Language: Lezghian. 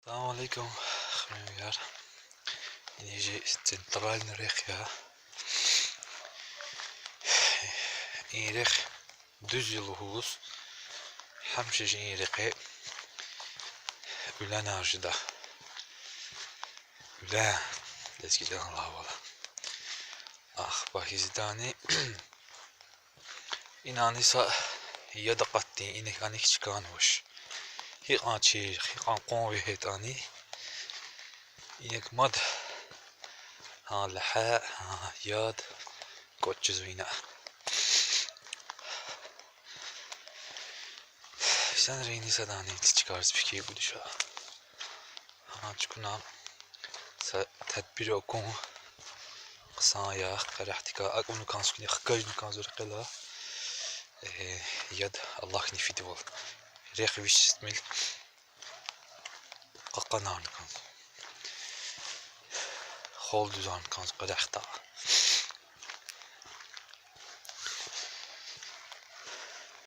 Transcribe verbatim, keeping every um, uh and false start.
Салам алейкум, хуьруьнвияр. Ина чи центральный рехъ я. И рехъ дуьз я лугьуз, гьамиша чи и рекье уьланар жеда. Уьлан, лезгидал лагьайвал. Ахпа гьиздани инани са яд акъатдин, инихъ-анихъ чканвач. Гьикьван чир, гьикьван къван вегьейтӀани, инаг мад гьа лагьай, гьа яд кӀватӀ жезва ина. Инсанри ина садани ци чкайриз фикир гудач. Гьа чукуна са тедбир акун хъсан я, къерехдикай акӀуна кӀанзава, хкажна кӀанзава рекьел. Э, яд алахьни фидайвал. Рехъ виш симел кьакьанарна кӀанзава. Хал дуьзарна кӀанзава къерехда.